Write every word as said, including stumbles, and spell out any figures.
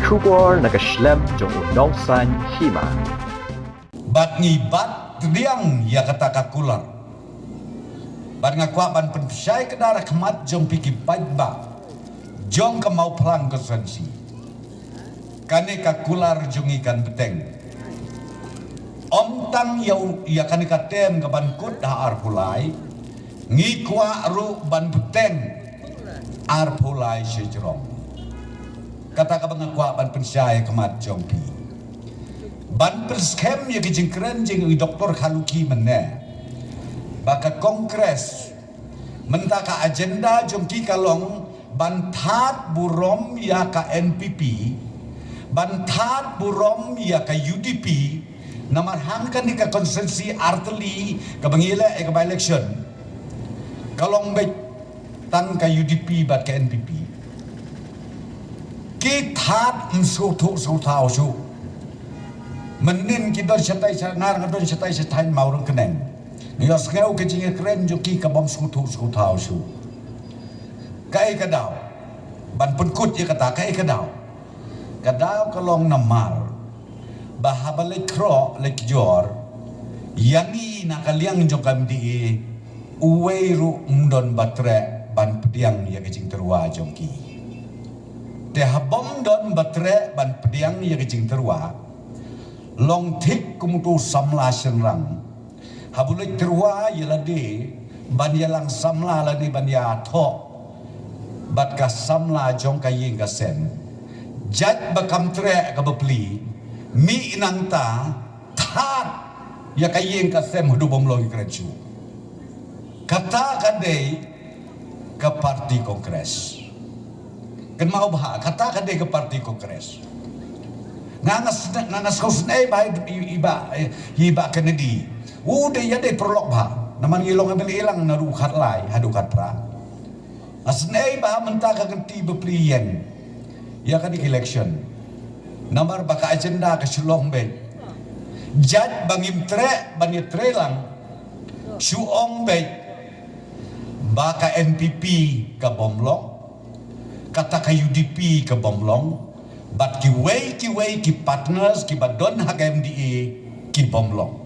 Khubor na ka shlem jong u nongsan hima. Bad ngi bat tdiang ïa kata ka kular. Bad nga kwah ban pynshai kdar ha khmat jong phi ki paidbah jong ka Mawphlang constituency. Kane ka kular jong ngi kan bteng. Ym tang ïa u, ïa kane ka term ka ban kut ha arphew lai. Ngi kwah ruh ban bteng arphew lai shajrong. Kata kaba nga kwah ban pynshai ha khmat jong phi. Ban pynskhem ïa ki jingkren jong i Doktor Kharlukhi mynne. Ba ka Congress mynta ka agenda jong ki ka long ban thad burom ïa ka N P P, ban thad burom ïa ka U D P, namar hangkane ka constituency artylli kaba ngi leh ïa ka by election. Ka long beit tang ka U D P bad ka N P P. Ki thad ym sngewthuh sngewthaw shuh. Mynnin ki don shatai sha Ngar, nga don shatai sha thaiñ Mawryngkneng. Nga ïohsngew ka jingkren jong ki ka bym sngewthuh sngewthaw shuh. Kaei ka daw? Ban pynkut ïa kata, kaei ka daw? Ka daw ka long namar ba haba leit khroh leit kjor, ïa ngi na ka liang jong ka M D A, uwei ruh ym don ba treh ban pdiang ïa ka jingtyrwa jong ki. Te haba ym don ba treh ban pdiang ïa ka jingtyrwa, long thik kum uto u samla shynrang. Haba u leit tyrwa ïa lade ban ïalang samla lane ban ïathoh bad ka samla jong ka ïing ka sem. Jait ba kam treh ka bapli, mih nangta thad ïa ka ïing ka sem haduh bym long ïakren shuh. Kata ka dei ka party Congress. Kynmaw bha, kata ka dei ka party Congress. Nga nga sne-, nga nga sngewsynei bha i, i, i bah, i, i bah Kennedy. U dei, ïa dei paralok bha. Namar ngi long M L A lang naduh khatlai haduh khatphra. Nga sngewsynei bha mynta ka kynti bapli ïeng ïa kane ka election. Namar ba ka agenda ka shu long beit. Jait ba ngim treh ban ïatreilang, shu ong beit ba ka N P P ka bym long, kata ka U D P ka bym long, bad kiwei kiwei ki partners kiba don ha ka M D A ki bym long.